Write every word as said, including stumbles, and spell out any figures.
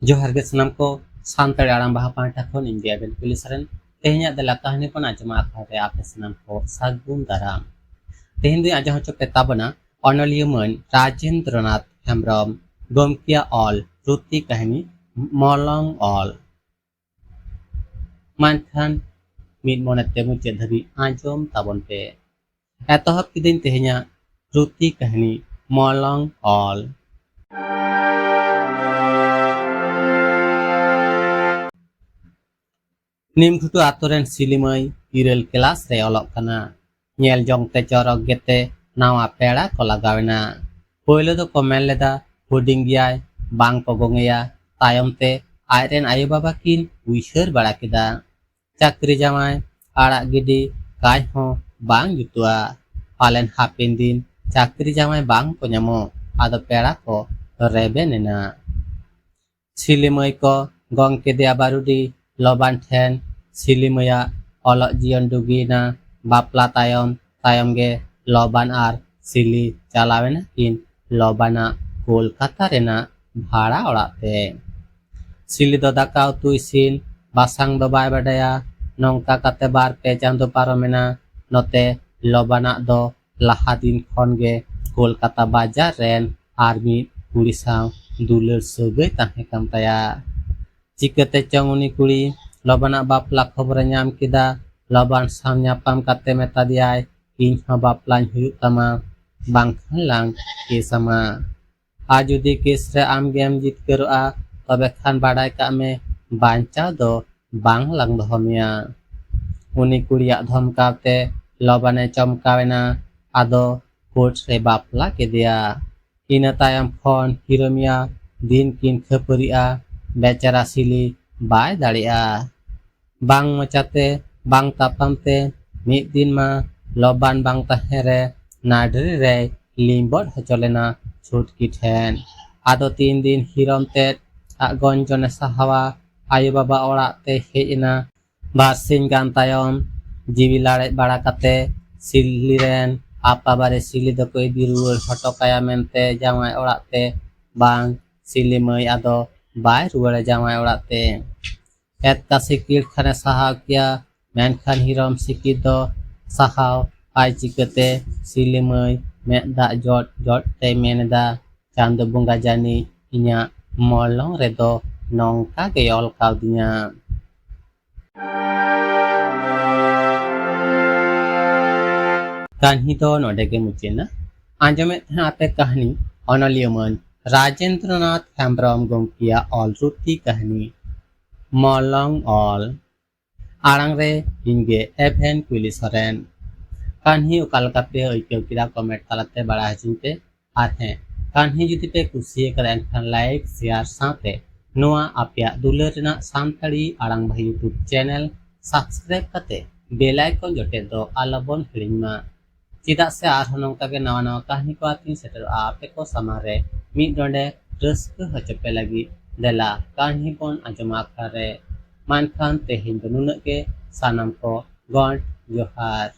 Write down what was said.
ᱡᱚᱦᱟᱨ ᱜᱮ ᱥᱟᱱᱟᱢ ᱠᱚ, ᱥᱟᱱᱛᱟᱲᱤ ᱟᱲᱟᱝ ᱵᱟᱦᱟ ᱯᱟᱦᱴᱟ ᱠᱷᱚᱱ ᱤᱧ ᱜᱮ ᱟᱵᱮᱱ ᱠᱩᱞᱤ ᱥᱚᱨᱮᱱ᱾ ᱛᱮᱦᱮᱧᱟᱜ ᱫᱮᱞᱟ ᱠᱟᱹᱦᱱᱤ ᱵᱚᱱ ᱟᱸᱡᱚᱢᱟ ᱟᱠᱷᱲᱟ ᱨᱮ ᱟᱯᱮ ᱥᱟᱱᱟᱢ ᱠᱚ ᱥᱟᱹᱜᱩᱱ ᱫᱟᱨᱟᱢ᱾ ᱛᱮᱦᱮᱧ ᱫᱚᱧ ᱟᱸᱡᱚᱢ ᱦᱚᱪᱚ ᱯᱮ ᱛᱟᱵᱚᱱᱟ ᱚᱱᱚᱞᱤᱭᱟᱹ ᱢᱟᱹᱱ ᱨᱟᱡᱮᱱᱫᱨᱚᱱᱟᱛᱷ ᱦᱮᱢᱵᱨᱚᱢ ᱜᱚᱢᱠᱮᱭᱟᱜ ᱚᱞ ᱨᱩᱛᱤ ᱠᱟᱹᱦᱱᱤ ᱢᱚᱞᱚᱝ ᱚᱞ᱾ ᱢᱟ ᱮᱱᱠᱷᱟᱱ ᱢᱤᱫ ᱢᱚᱱᱮᱛᱮ ᱢᱩᱪᱟᱹᱫ ᱫᱷᱟᱹᱵᱤᱡ ᱟᱸᱡᱚᱢ ᱛᱟᱵᱚᱱ ᱯᱮ᱾ ᱮᱛᱚᱦᱚᱵ ᱠᱤᱫᱟᱹᱧ ᱛᱮᱦᱮᱧᱟᱜ ᱨᱩᱛᱤ ᱠᱟᱹᱦᱱᱤ ᱢᱚᱞᱚᱝ ᱚᱞ᱾ ᱱᱤᱢᱜᱷᱩᱴᱩ ᱟᱛᱳ ᱨᱮᱱ ᱥᱤᱞᱤ ᱢᱟᱹᱭ ᱤᱨᱟᱹᱞ ᱠᱮᱞᱟᱥ ᱨᱮ ᱚᱞᱚᱜ ᱠᱟᱱᱟ᱾ ᱧᱮᱞ ᱡᱚᱝ ᱛᱮ ᱪᱚᱨᱚᱠ ᱜᱮᱛᱮ ᱱᱟᱣᱟ ᱯᱮᱲᱟ ᱠᱚ ᱞᱟᱜᱟᱣ ᱮᱱᱟ᱾ ᱯᱳᱭᱞᱳ ᱫᱚᱠᱚ ᱢᱮᱱ ᱞᱮᱫᱟ, "ᱦᱩᱰᱤᱧ ᱜᱮᱭᱟᱭ, ᱵᱟᱝ ᱠᱚ ᱜᱚᱝᱮᱭᱟ᱾" ᱛᱟᱭᱚᱢ ᱛᱮ ᱟᱡᱨᱮᱱ ᱟᱭᱳ ᱵᱟᱵᱟ ᱠᱤᱱ ᱩᱭᱦᱟᱹᱨ ᱵᱟᱲᱟ ᱠᱮᱫᱟ, ᱪᱟᱹᱠᱨᱤ ᱡᱟᱶᱟᱭ ᱟᱲᱟᱜ ᱜᱤᱰᱤ ᱠᱟᱡᱽ ᱦᱚᱸ ᱵᱟᱝ ᱡᱩᱛᱩᱜᱼᱟ᱾ ᱯᱟᱞᱮᱱ ᱦᱟᱯᱮᱱ ᱫᱤᱱ ᱪᱟᱹᱠᱨᱤ ᱡᱟᱶᱟᱭ ᱵᱟᱝ ᱠᱚ ᱧᱟᱢᱚᱜ᱾ ᱟᱫᱚ ᱯᱮᱲᱟ ᱠᱚ ᱨᱮᱵᱮᱱ ᱮᱱᱟ᱾ ᱥᱤᱞᱤ ᱢᱟᱹᱭ ᱠᱚ ᱜᱚᱝ ᱠᱮᱫᱮᱭᱟ ᱵᱟᱹᱨᱩᱰᱤ ᱞᱚᱵᱟᱱ ᱴᱷᱮᱱ᱾ ᱥᱤᱞᱤ ᱢᱟᱹᱭᱟᱜ ᱚᱞᱚᱜ ᱡᱤᱭᱚᱱ ᱰᱩᱜᱤᱭᱮᱱᱟ᱾ ᱵᱟᱯᱞᱟ ᱛᱟᱭᱚᱢ ᱛᱟᱭᱚᱢ ᱜᱮ ᱞᱚᱵᱟᱱ ᱟᱨ ᱥᱤᱞᱤ ᱪᱟᱞᱟᱣ ᱮᱱᱟ ᱠᱤᱱ ᱞᱚᱵᱟᱱᱟᱜ ᱠᱳᱞᱠᱟᱛᱟ ᱨᱮᱱᱟᱜ ᱵᱷᱟᱲᱟ ᱚᱲᱟᱜ ᱛᱮ᱾ ᱥᱤᱞᱤ ᱫᱚ ᱫᱟᱠᱟ ᱩᱛᱩ ᱤᱥᱤᱱ ᱵᱟᱥᱟᱝ ᱫᱚ ᱵᱟᱭ ᱵᱟᱰᱟᱭᱟ᱾ ᱱᱚᱝᱠᱟ ᱠᱟᱛᱮ ᱵᱟᱨ ᱯᱮ ᱪᱟᱸᱫᱚ ᱯᱟᱨᱚᱢᱮᱱᱟ᱾ ᱱᱚᱛᱮ ᱞᱚᱵᱟᱱᱟᱜ ᱫᱚ ᱞᱟᱦᱟ ᱫᱤᱱ ᱠᱷᱚᱱ ᱜᱮ ᱠᱳᱞᱠᱟᱛᱟ ᱵᱟᱡᱟᱨ ᱨᱮᱱ ᱟᱨ ᱢᱤᱫ ᱠᱩᱲᱤ ᱥᱟᱶ ᱫᱩᱞᱟᱹᱲ ᱥᱟᱹᱜᱟᱹᱭ ᱛᱟᱦᱮᱸ ᱠᱟᱱ ᱛᱟᱭᱟ᱾ ᱪᱤᱠᱟᱹᱛᱮ ᱪᱚᱝ ᱩᱱᱤ ᱠᱩᱲᱤ ᱞᱚᱵᱟᱱᱟᱜ ᱵᱟᱯᱞᱟ ᱠᱷᱚᱵᱚᱨᱮ ᱧᱟᱢ ᱠᱮᱫᱟ᱾ ᱞᱚᱵᱟᱱ ᱥᱟᱶ ᱧᱟᱯᱟᱢ ᱠᱟᱛᱮ ᱢᱮᱛᱟ ᱫᱮᱭᱟᱭ, "ᱤᱧ ᱦᱚᱸ ᱵᱟᱯᱞᱟᱧ ᱦᱩᱭᱩᱜ ᱛᱟᱢᱟ, ᱵᱟᱝᱠᱷᱟᱱ ᱞᱟᱝ ᱠᱮᱥ ᱟᱢᱟ᱾ ᱟᱨ ᱡᱩᱫᱤ ᱠᱮᱥ ᱨᱮ ᱟᱢ ᱜᱮᱢ ᱡᱤᱛᱠᱟᱹᱨᱚᱜᱼᱟ, ᱛᱚᱵᱮ ᱠᱷᱟᱱ ᱵᱟᱰᱟᱭ ᱠᱟᱜ ᱢᱮ, ᱵᱟᱧᱪᱟᱣ ᱫᱚ ᱵᱟᱝ ᱞᱟᱝ ᱫᱚᱦᱚ ᱢᱮᱭᱟ᱾" ᱩᱱᱤ ᱠᱩᱲᱤᱭᱟᱜ ᱫᱷᱚᱢᱠᱟᱣ ᱛᱮ ᱞᱚᱵᱟᱱᱮ ᱪᱚᱢᱠᱟᱣ ᱮᱱᱟ᱾ ᱟᱫᱚ ᱠᱳᱨᱴ ᱨᱮ ᱵᱟᱯᱞᱟ ᱠᱮᱫᱮᱭᱟ᱾ ᱤᱱᱟᱹ ᱛᱟᱭᱚᱢ ᱠᱷᱚᱱ ᱦᱤᱨᱳᱢᱤᱭᱟ ᱫᱤᱱ ᱠᱤᱱ ᱠᱷᱟᱹᱯᱟᱹᱨᱤᱜᱼᱟ᱾ ᱵᱮᱪᱟᱨᱟ ᱥᱤᱞᱤ ᱵᱟᱭ ᱫᱟᱲᱮᱭᱟᱜᱼᱟ᱾ ᱵᱟᱝ ᱢᱚᱪᱟᱛᱮ, ᱵᱟᱝ ᱛᱟᱯᱟᱢ ᱛᱮ ᱢᱤᱫ ᱫᱤᱱ ᱢᱟ ᱞᱚᱵᱟᱱ ᱵᱟᱝ ᱛᱟᱦᱮᱸ ᱨᱮ ᱱᱟᱰᱨᱤ ᱨᱮᱭ ᱞᱤᱸᱵᱚᱫ ᱦᱚᱪᱚ ᱞᱮᱱᱟ ᱪᱷᱩᱴᱠᱤ ᱴᱷᱮᱱ᱾ ᱟᱫᱚ ᱛᱤᱱ ᱫᱤᱱ ᱦᱤᱨᱚᱢ ᱛᱮᱫ ᱟᱜ ᱜᱚᱧᱡᱚᱱᱮ ᱥᱟᱦᱟᱣᱟ᱾ ᱟᱭᱳ ᱵᱟᱵᱟ ᱚᱲᱟᱜ ᱛᱮ ᱦᱮᱡ ᱮᱱᱟ᱾ ᱵᱟᱨ ᱥᱤᱧ ᱜᱟᱱ ᱛᱟᱭᱚᱢ ᱡᱤᱣᱤ ᱞᱟᱲᱮᱡ ᱵᱟᱲᱟ ᱠᱟᱛᱮ ᱥᱤᱞᱤ ᱨᱮᱱ ᱟᱯᱟᱵᱟᱨᱮ ᱥᱤᱞᱤ ᱫᱚᱠᱚ ᱤᱫᱤ ᱨᱩᱣᱟᱹᱲ ᱦᱚᱴᱚ ᱠᱟᱭᱟ ᱢᱮᱱᱛᱮ ᱡᱟᱶᱟᱭ ᱚᱲᱟᱜ ᱛᱮ᱾ ᱵᱟᱝ, ᱥᱤᱞᱤ ᱢᱟᱹᱭ ᱟᱫᱚ ᱵᱟᱭ ᱨᱩᱣᱟᱹᱲᱟ ᱡᱟᱶᱟᱭ ᱚᱲᱟᱜ ᱛᱮ᱾ ᱮᱛᱠᱟ ᱥᱤᱠᱤᱲ ᱠᱷᱟᱱᱮ ᱥᱟᱦᱟᱣ ᱠᱮᱭᱟ, ᱢᱮᱱᱠᱷᱟᱱ ᱦᱤᱨᱚᱢ ᱥᱤᱠᱤᱲ ᱫᱚ ᱥᱟᱦᱟᱣ ᱟᱭ ᱪᱤᱠᱟᱹᱛᱮ? ᱥᱤᱞᱤ ᱢᱟᱹᱭ ᱢᱮᱫ ᱫᱟᱜ ᱡᱚᱴ ᱡᱚᱴ ᱛᱮᱭ ᱢᱮᱱ ᱮᱫᱟ, ᱪᱟᱸᱫᱚ ᱵᱚᱸᱜᱟ ᱡᱟᱹᱱᱤᱡ ᱤᱧᱟᱹᱜ ᱢᱚᱞᱚᱝ ᱨᱮᱫᱚ ᱱᱚᱝᱠᱟ ᱜᱮᱭ ᱚᱞ ᱠᱟᱣᱫᱤᱧᱟ᱾ ᱠᱟᱹᱦᱱᱤ ᱫᱚ ᱱᱚᱰᱮ ᱜᱮ ᱢᱩᱪᱟᱹᱫ ᱮᱱᱟ᱾ ᱟᱸᱡᱚᱢᱮᱫ ᱛᱟᱦᱮᱸ ᱟᱯᱮ ᱠᱟᱹᱦᱱᱤ ᱚᱱᱚᱞᱤᱭᱟᱹ ᱢᱟᱹᱱ ᱨᱟᱡᱮᱱᱫᱨᱚᱱᱟᱛᱷ ᱦᱮᱢᱵᱨᱚᱢ ᱜᱚᱢᱠᱮᱭᱟᱜ ᱚᱞ ᱨᱩᱛᱤ ᱠᱟᱹᱦᱱᱤ ᱢᱚᱞᱚᱝ ᱚᱞ᱾ ᱟᱲᱟᱝ ᱨᱮ ᱤᱧ ᱜᱮ ᱮᱵᱷᱮᱱ ᱠᱩᱭᱞᱤ ᱥᱚᱨᱮᱱ᱾ ᱠᱟᱹᱦᱱᱤ ᱚᱠᱟ ᱞᱮᱠᱟ ᱯᱮ ᱟᱹᱭᱠᱟᱹᱣ ᱠᱮᱫᱟ ᱠᱚᱢᱮᱱᱴ ᱛᱟᱞᱟᱛᱮ ᱵᱟᱲᱟᱭ ᱦᱚᱪᱚᱧ ᱯᱮ᱾ ᱟᱨ ᱦᱮᱸ, ᱠᱟᱹᱦᱱᱤ ᱡᱩᱫᱤ ᱯᱮ ᱠᱩᱥᱤᱭᱟᱠᱟᱫᱟ ᱮᱱᱠᱷᱟᱱ ᱞᱟᱭᱤᱠ, ᱥᱮᱭᱟᱨ ᱥᱟᱶᱛᱮ ᱱᱚᱣᱟ ᱟᱯᱮᱭᱟᱜ ᱫᱩᱞᱟᱹᱲ ᱨᱮᱱᱟᱜ ᱥᱟᱱᱛᱟᱲᱤ ᱟᱲᱟᱝ ᱵᱷᱟᱭ YouTube ᱪᱮᱱᱮᱞ ᱥᱟᱵᱥᱠᱨᱟᱭᱤᱵ ᱠᱟᱛᱮ ᱵᱮᱞ ᱟᱭᱠᱚᱱ ᱡᱚᱴᱮᱫ ᱫᱚ ᱟᱞᱚᱵᱚᱱ ᱦᱤᱲᱤᱧ ᱢᱟ᱾ ᱪᱮᱫᱟᱜ ᱥᱮ ᱟᱨᱦᱚᱸ ᱱᱚᱝᱠᱟ ᱜᱮ ᱱᱟᱣᱟ ᱱᱟᱣᱟ ᱠᱟᱹᱦᱱᱤ ᱠᱚ ᱟᱛᱮᱧ ᱥᱮᱴᱮᱨᱚᱜᱼᱟ ᱟᱯᱮ ᱠᱚ ᱥᱟᱢᱟᱝ ᱨᱮ ᱢᱤᱫ ᱰᱚᱸᱰᱮ ᱨᱟᱹᱥᱠᱟᱹ ᱦᱚᱪᱚ ᱯᱮ ᱞᱟᱹᱜᱤᱫ᱾ ᱫᱮᱞᱟ ᱠᱟᱹᱦᱱᱤ ᱵᱚᱱ ᱟᱸᱡᱚᱢᱟ ᱟᱠᱷᱲᱟ ᱨᱮ᱾ ᱢᱟ ᱮᱱᱠᱷᱟᱱ ᱛᱮᱦᱮᱧ ᱫᱚ ᱱᱩᱱᱟᱹᱜ ᱜᱮ᱾ ᱥᱟᱱᱟᱢ ᱠᱚ ᱜᱚᱸᱰ ᱡᱚᱦᱟᱨ᱾